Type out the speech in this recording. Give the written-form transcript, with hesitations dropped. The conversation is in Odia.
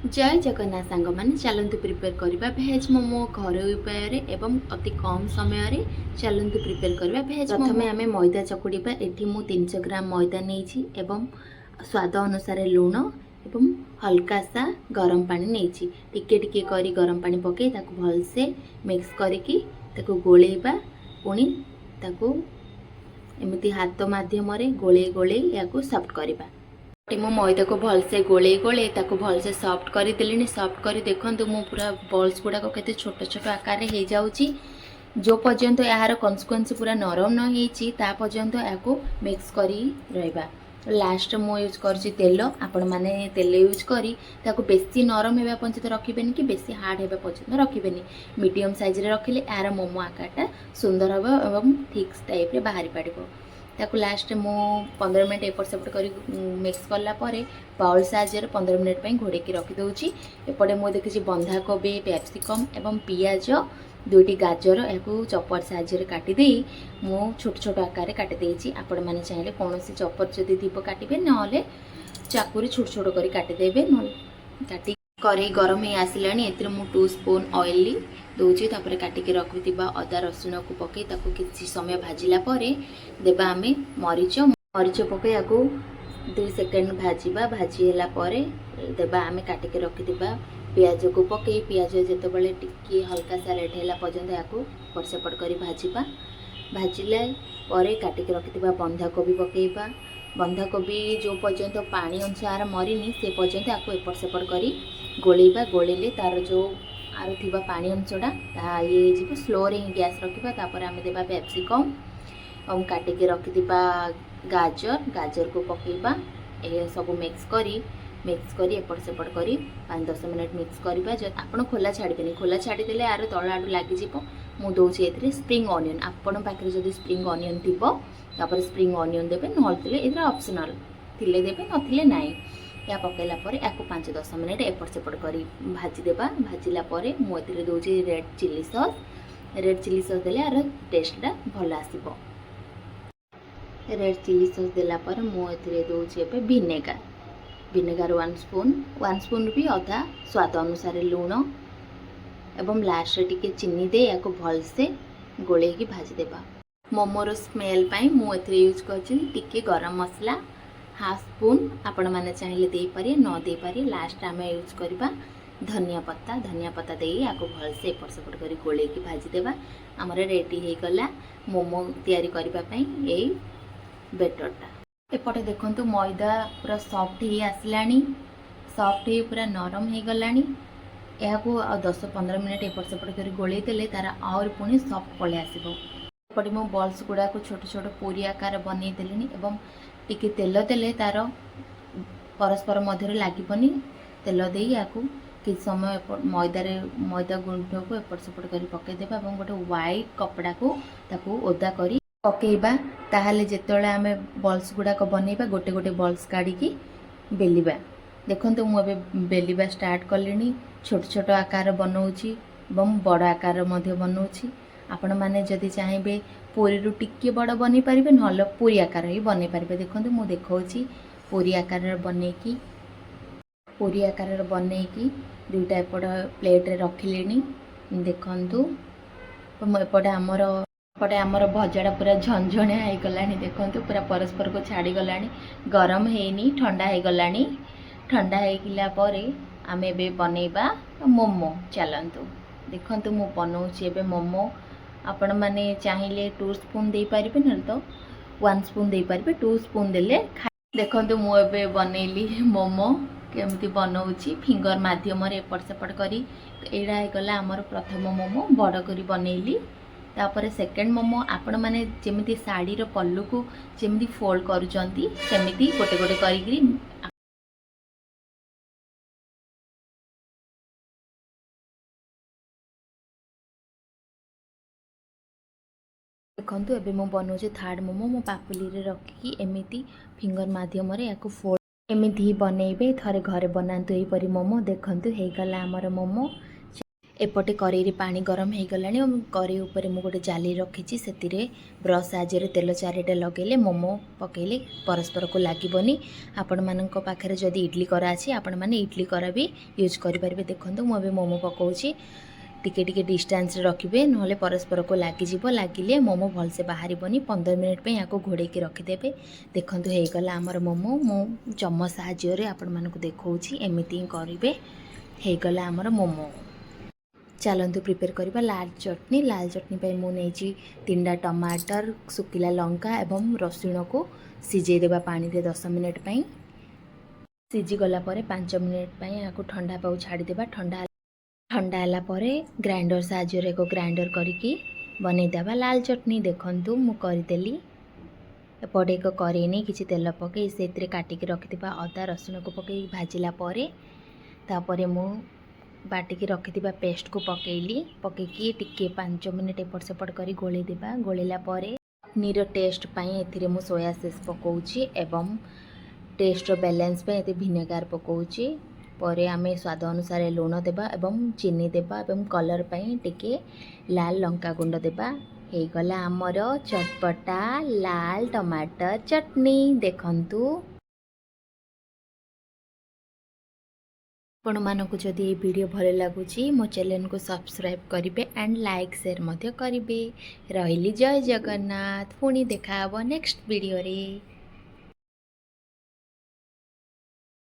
ଜୟ ଜଗନ୍ନାଥ ସାଙ୍ଗମାନେ, ଚାଲନ୍ତୁ ପ୍ରିପେୟାର କରିବା ଭେଜ୍ ମୋମୋ ଘରୋଇ ଉପାୟରେ ଏବଂ ଅତି କମ୍ ସମୟରେ। ଚାଲନ୍ତୁ ପ୍ରିପେୟାର କରିବା ଭେଜ୍। ପ୍ରଥମେ ଆମେ ମଇଦା ଚକୁଡ଼ିବା। ଏଠି ମୁଁ 300 ଗ୍ରାମ ମଇଦା ନେଇଛି ଏବଂ ସ୍ୱାଦ ଅନୁସାରେ ଲୁଣ ଏବଂ ହଲକା ସା ଗରମ ପାଣି ନେଇଛି। ଟିକେ ଟିକେ କରି ଗରମ ପାଣି ପକାଇ ତାକୁ ଭଲସେ ମିକ୍ସ କରିକି ତାକୁ ଗୋଳେଇବା। ପୁଣି ତାକୁ ଏମିତି ହାତ ମାଧ୍ୟମରେ ଗୋଳେଇ ଗୋଳେଇ ଏହାକୁ ସଫ୍ଟ କରିବା। ମୁଁ ମଇଦାକୁ ଭଲସେ ଗୋଳେଇ ଗୋଳେଇ ତାକୁ ଭଲସେ ସଫ୍ଟ କରିଦେଲିଣି। ସଫ୍ଟ କରି ଦେଖନ୍ତୁ, ମୁଁ ପୁରା ବଲ୍ସ ଗୁଡ଼ାକ କେତେ ଛୋଟ ଛୋଟ ଆକାରରେ ହେଇଯାଉଛି। ଯେଉଁ ପର୍ଯ୍ୟନ୍ତ ଏହାର କନସିଷ୍ଟେନ୍ସି ପୁରା ନରମ ନ ହେଇଛି, ତା ପର୍ଯ୍ୟନ୍ତ ଏହାକୁ ମିକ୍ସ କରି ରହିବା। ଲାଷ୍ଟ ମୁଁ ୟୁଜ୍ କରୁଛି ତେଲ। ଆପଣମାନେ ତେଲ ୟୁଜ୍ କରି ତାକୁ ବେଶୀ ନରମ ହେବା ପର୍ଯ୍ୟନ୍ତ ରଖିବେନି କି ବେଶୀ ହାର୍ଡ଼ ହେବା ପର୍ଯ୍ୟନ୍ତ ରଖିବେନି। ମିଡ଼ିୟମ୍ ସାଇଜ୍ରେ ରଖିଲେ ଏହାର ମୋମୋ ଆକାରଟା ସୁନ୍ଦର ହେବ ଏବଂ ଠିକ୍ ଟାଇପ୍ରେ ବାହାରି ପାରିବ। ତାକୁ ଲାଷ୍ଟରେ ମୁଁ 15 ମିନିଟ୍ ଏପଟ ସେପଟ କରି ମିକ୍ସ କଲା ପରେ ବାଉଲ୍ ସାହାଯ୍ୟରେ 15 ମିନିଟ୍ ପାଇଁ ଘୋଡ଼େଇକି ରଖିଦେଉଛି। ଏପଟେ ମୁଁ ଦେଖିଛି ବନ୍ଧାକୋବି, କ୍ୟାପ୍ସିକମ୍ ଏବଂ ପିଆଜ, ଦୁଇଟି ଗାଜର, ଏହାକୁ ଚପର ସାହାଯ୍ୟରେ କାଟିଦେଇ ମୁଁ ଛୋଟ ଛୋଟ ଆକାରରେ କାଟି ଦେଇଛି। ଆପଣମାନେ ଚାହିଁଲେ କୌଣସି ଚପର ଯଦି ଥିବ କାଟିବେ, ନହେଲେ ଚାକୁରେ ଛୋଟ ଛୋଟ କରି କାଟିଦେବେ। ନହେଲେ କାଟି କରେଇ ଗରମ ହେଇ ଆସିଲାଣି। ଏଥିରେ ମୁଁ 2 ସ୍ପୁନ୍ ଅଏଲି ଦେଉଛି। ତାପରେ କାଟିକି ରଖିଥିବା ଅଦା ରସୁଣକୁ ପକାଇ ତାକୁ କିଛି ସମୟ ଭାଜିଲା ପରେ ଦେବା ଆମେ ମରିଚ। ମରିଚ ପକାଇ ଆକୁ 2 ସେକେଣ୍ଡ ଭାଜିବା। ଭାଜି ହେଲା ପରେ ଦେବା ଆମେ କାଟିକି ରଖିଥିବା ପିଆଜକୁ ପକାଇ ପିଆଜ ଯେତେବେଳେ ଟିକିଏ ହାଲକା ସା ରେଡ଼୍ ହେଲା ପର୍ଯ୍ୟନ୍ତ ଏହାକୁ ଏପଟ ସେପଟ କରି ଭାଜିବା। ଭାଜିଲା ପରେ କାଟିକି ରଖିଥିବା ବନ୍ଧାକୋବି ପକାଇବା। ବନ୍ଧାକୋବି ଯେଉଁ ପର୍ଯ୍ୟନ୍ତ ପାଣି ଅଂଶ ଆର ମରିନି, ସେ ପର୍ଯ୍ୟନ୍ତ ଆକୁ ଏପଟ ସେପଟ କରି ଗୋଳେଇବା। ଗୋଳେଇଲେ ତାର ଯେଉଁ ଆର ଥିବା ପାଣି ଅଂଶଟା ତାହା ଇଏ ହେଇଯିବ। ସ୍ଲୋରେ ହିଁ ଗ୍ୟାସ୍ ରଖିବା। ତାପରେ ଆମେ ଦେବା କ୍ୟାପ୍ସିକମ୍ ଏବଂ କାଟିକି ରଖିଥିବା ଗାଜର, ଗାଜରକୁ ପକାଇବା। ଏ ସବୁ ମିକ୍ସ କରି ଏପଟ ସେପଟ କରି 5-10 ମିନିଟ୍ ମିକ୍ସ କରିବା। ଆପଣ ଖୋଲା ଛାଡ଼ିବେନି। ଖୋଲା ଛାଡ଼ିଦେଲେ ଆର ତଳ ଆଡ଼ୁ ଲାଗିଯିବ। ମୁଁ ଦେଉଛି ଏଥିରେ ସ୍ପ୍ରିଙ୍ଗ ଅନିଅନ୍। ଆପଣଙ୍କ ପାଖରେ ଯଦି ସ୍ପ୍ରିଙ୍ଗ ଅନିଅନ୍ ଥିବ, ତାପରେ ସ୍ପ୍ରିଙ୍ଗ ଅନିଅନ୍ ଦେବେ, ନହେଲେ ଦେଲେ ଏଥିରେ ଅପସନାଲ୍, ଥିଲେ ଦେବେ, ନଥିଲେ ନାହିଁ। ଏହା ପକାଇଲା ପରେ ଏହାକୁ 5-10 ମିନିଟ୍ ଏପଟ ସେପଟ କରି ଭାଜିଦେବା। ଭାଜିଲା ପରେ ମୁଁ ଏଥିରେ ଦେଉଛି red chilli sauce. Red chilli sauce ଦେଲେ ଏହାର ଟେଷ୍ଟଟା ଭଲ ଆସିବ। ରେଡ୍ ଚିଲି ସସ୍ ଦେଲା ପରେ ମୁଁ ଏଥିରେ ଦେଉଛି ଏବେ ଭିନେଗାର। ଭିନେଗାର 1 ସ୍ପୁନ୍, 1 ସ୍ପୁନ୍ ବି ଅଧା। ସ୍ୱାଦ ଅନୁସାରେ ଲୁଣ ଏବଂ ଲାଷ୍ଟରେ ଟିକେ ଚିନି ଦେଇ ଏହାକୁ ଭଲସେ ଗୋଳେଇକି ଭାଜିଦେବା। ମୋମୋର ସ୍ମେଲ୍ ପାଇଁ ମୁଁ ଏଥିରେ ୟୁଜ୍ କରିଛି ଟିକେ ଗରମ ମସଲା ହାଫ୍ ସ୍ପୁନ୍। ଆପଣମାନେ ଚାହିଁଲେ ଦେଇପାରିବେ, ନ ଦେଇପାରିବେ। ଲାଷ୍ଟ ଆମେ ୟୁଜ୍ କରିବା ଧନିଆ ପତ୍ତା। ଧନିଆ ପତ୍ତା ଦେଇ ଆକୁ ଭଲସେ ଏପଟ ସେପଟ କରି ଗୋଳେଇକି ଭାଜିଦେବା। ଆମର ରେଡ଼ି ହେଇଗଲା ମୋମୋ ତିଆରି କରିବା ପାଇଁ ଏଇ ବେଟରଟା। ଏପଟେ ଦେଖନ୍ତୁ, ମଇଦା ପୁରା ସଫ୍ଟ ହେଇ ଆସିଲାଣି। ସଫ୍ଟ ହେଇ ପୁରା ନରମ ହେଇଗଲାଣି। ଏହାକୁ ଆଉ 10-15 ମିନିଟ୍ ଏପଟ ସେପଟ କରି ଗୋଳେଇ ଦେଲେ ତାର ଆହୁରି ପୁଣି ସଫ୍ଟ ପଳେଇ ଆସିବ। ଏପଟେ ମୁଁ ବଲ୍ସ ଗୁଡ଼ାକୁ ଛୋଟ ଛୋଟ ପୁରୀ ଆକାର ବନେଇ ଦେଲିଣି ଏବଂ ଟିକେ ତେଲ ଦେଲେ ତାର ପରସ୍ପର ମଧ୍ୟରେ ଲାଗିବନି। ତେଲ ଦେଇ ଏହାକୁ କିଛି ସମୟ ମଇଦାରେ ମଇଦା ଗୁଣ୍ଡକୁ ଏପଟ ସେପଟ କରି ପକାଇଦେବା ଏବଂ ଗୋଟେ ହ୍ୱାଇଟ୍ କପଡ଼ାକୁ ତାକୁ ଓଦା କରି ପକାଇବା। ତାହେଲେ ଯେତେବେଳେ ଆମେ ବଲ୍ସ ଗୁଡ଼ାକ ବନେଇବା, ଗୋଟେ ଗୋଟେ ବଲ୍ସ କାଢ଼ିକି ବେଲିବା। ଦେଖନ୍ତୁ, ମୁଁ ଏବେ ବେଲିବା ଷ୍ଟାର୍ଟ କଲିଣି। ଛୋଟ ଛୋଟ ଆକାର ବନଉଛି ଏବଂ ବଡ଼ ଆକାର ମଧ୍ୟ ବନଉଛି। ଆପଣମାନେ ଯଦି ଚାହିଁବେ, ପୁରୀରୁ ଟିକିଏ ବଡ଼ ବନେଇ ପାରିବେ, ନହେଲେ ପୁରୀ ଆକାର ହିଁ ବନେଇ ପାରିବେ। ଦେଖନ୍ତୁ, ମୁଁ ଦେଖାଉଛି ପୁରୀ ଆକାରର ବନେଇକି ଦୁଇଟା ଏପଟ ପ୍ଲେଟ୍ରେ ରଖିଲିଣି। ଦେଖନ୍ତୁ, ଏପଟେ ଆମର ଭଜାଟା ପୁରା ଝନଝଣିଆ ହେଇଗଲାଣି। ଦେଖନ୍ତୁ, ପୁରା ପରସ୍ପରକୁ ଛାଡ଼ିଗଲାଣି। ଗରମ ହେଇନି, ଥଣ୍ଡା ହେଇଗଲାଣି। ଥଣ୍ଡା ହେଇଗଲା ପରେ ଆମେ ଏବେ ବନେଇବା ମୋମୋ। ଚାଲନ୍ତୁ, ଦେଖନ୍ତୁ, ମୁଁ ବନଉଛି ଏବେ ମୋମୋ। ଆପଣମାନେ ଚାହିଁଲେ 2 ସ୍ପୁନ୍ ଦେଇପାରିବେ, ନହେଲେ ତ 1 ସ୍ପୁନ୍ ଦେଇପାରିବେ। 2 ସ୍ପୁନ୍ ଦେଲେ। ଦେଖନ୍ତୁ, ମୁଁ ଏବେ ବନେଇଲି ମୋମୋ। କେମିତି ବନଉଛି, ଫିଙ୍ଗର ମାଧ୍ୟମରେ ଏପଟ ସେପଟ କରି। ଏଇଟା ହେଇଗଲା ଆମର ପ୍ରଥମ ମୋମୋ, ବଡ଼ କରି ବନେଇଲି। ତାପରେ ସେକେଣ୍ଡ ମୋମୋ, ଆପଣମାନେ ଯେମିତି ଶାଢ଼ୀର ପଲ୍ଲୁକୁ ଯେମିତି ଫୋଲ୍ଡ କରୁଛନ୍ତି, ସେମିତି ଗୋଟେ ଗୋଟେ କରିକିରି। ଦେଖନ୍ତୁ, ଏବେ ମୁଁ ବନଉଛି ଥାର୍ଡ଼ ମୋମୋ। ମୁଁ ପାପୁଲିରେ ରଖିକି ଏମିତି ଫିଙ୍ଗର ମାଧ୍ୟମରେ ୟାକୁ ଫୋଲ୍ଡ ଏମିତି ହିଁ ବନେଇବେ। ଥରେ ଘରେ ବନାନ୍ତୁ ଏହିପରି ମୋମୋ। ଦେଖନ୍ତୁ, ହେଇଗଲା ଆମର ମୋମୋ। ଏପଟେ କରେଇରେ ପାଣି ଗରମ ହେଇଗଲାଣି ଏବଂ କରେଇ ଉପରେ ମୁଁ ଗୋଟେ ଜାଲି ରଖିଛି। ସେଥିରେ ବ୍ରସ୍ ସାହାଯ୍ୟରେ ତେଲ ଚାରିଟା ଲଗାଇଲେ ମୋମୋ ପକାଇଲେ ପରସ୍ପରକୁ ଲାଗିବନି। ଆପଣମାନଙ୍କ ପାଖରେ ଯଦି ଇଡ଼ଲି କରା ଅଛି, ଆପଣମାନେ ଇଡ଼ଲି କରା ବି ୟୁଜ୍ କରିପାରିବେ। ଦେଖନ୍ତୁ, ମୁଁ ଏବେ ମୋମୋ ପକାଉଛି। ଟିକେ ଟିକେ ଡିଷ୍ଟାନ୍ସରେ ରଖିବେ, ନହେଲେ ପରସ୍ପରକୁ ଲାଗିଯିବ। ଲାଗିଲେ ମୋମୋ ଭଲସେ ବାହାରିବନି। 15 ମିନିଟ୍ ପାଇଁ ୟାକୁ ଘୋଡ଼େଇକି ରଖିଦେବେ। ଦେଖନ୍ତୁ, ହେଇଗଲା ଆମର ମୋମୋ। ମୁଁ ଚମଚ ସାହାଯ୍ୟରେ ଆପଣମାନଙ୍କୁ ଦେଖାଉଛି। ଏମିତି ହିଁ କରିବେ। ହେଇଗଲା ଆମର ମୋମୋ। ଚାଲନ୍ତୁ ପ୍ରିପେୟାର କରିବା ଲାଲ ଚଟଣି। ଲାଲ ଚଟଣି ପାଇଁ ମୁଁ ନେଇଛି ତିନିଟା ଟମାଟର, ଶୁଖିଲା ଲଙ୍କା ଏବଂ ରସୁଣକୁ ସିଝେଇ ଦେବା ପାଣିରେ 10 ମିନିଟ୍ ପାଇଁ। ସିଝିଗଲା ପରେ 5 ମିନିଟ୍ ପାଇଁ ଏହାକୁ ଥଣ୍ଡା ହେବାକୁ ଛାଡ଼ିଦେବା। ଥଣ୍ଡା ଥଣ୍ଡା ହେଲା ପରେ ଗ୍ରାଇଣ୍ଡର ସାହାଯ୍ୟରେ ଏକ ଗ୍ରାଇଣ୍ଡର କରିକି ବନେଇଦେବା ଲାଲ ଚଟଣି। ଦେଖନ୍ତୁ, ମୁଁ କରିଦେଲି। ଏପଟେ ଏକ କରେଇ ନେଇ କିଛି ତେଲ ପକାଇ ସେଥିରେ କାଟିକି ରଖିଥିବା ଅଦା ରସୁଣକୁ ପକାଇ ଭାଜିଲା ପରେ, ତାପରେ ମୁଁ ବାଟିକି ରଖିଥିବା ପେଷ୍ଟକୁ ପକାଇଲି। ପକାଇକି ଟିକେ 5 ମିନିଟ୍ ଏପଟ ସେପଟ କରି ଗୋଳେଇ ଦେବା। ଗୋଳେଇଲା ପରେ ଚଟଣିର ଟେଷ୍ଟ ପାଇଁ ଏଥିରେ ମୁଁ ସୋୟା ସସ୍ ପକାଉଛି ଏବଂ ଟେଷ୍ଟର ବାଲାନ୍ସ ପାଇଁ ଏଥିରେ ଭିନେଗାର ପକାଉଛି। ପରେ ଆମେ ସ୍ୱାଦ ଅନୁସାରେ ଲୁଣ ଦେବା ଏବଂ ଚିନି ଦେବା ଏବଂ କଲର୍ ପାଇଁ ଟିକେ ଲାଲ ଲଙ୍କା ଗୁଣ୍ଡ ଦେବା। ହେଇଗଲା ଆମର ଚଟପଟା ଲାଲ ଟମାଟର ଚଟଣି। ଦେଖନ୍ତୁ, ଆପଣମାନଙ୍କୁ ଯଦି ଏହି ଭିଡ଼ିଓ ଭଲ ଲାଗୁଛି, ମୋ ଚ୍ୟାନେଲକୁ ସବସ୍କ୍ରାଇବ୍ କରିବେ ଆଣ୍ଡ ଲାଇକ୍, ସେୟାର ମଧ୍ୟ କରିବେ। ରହିଲି, ଜୟ ଜଗନ୍ନାଥ। ପୁଣି ଦେଖା ହେବ ନେକ୍ସଟ ଭିଡ଼ିଓରେ।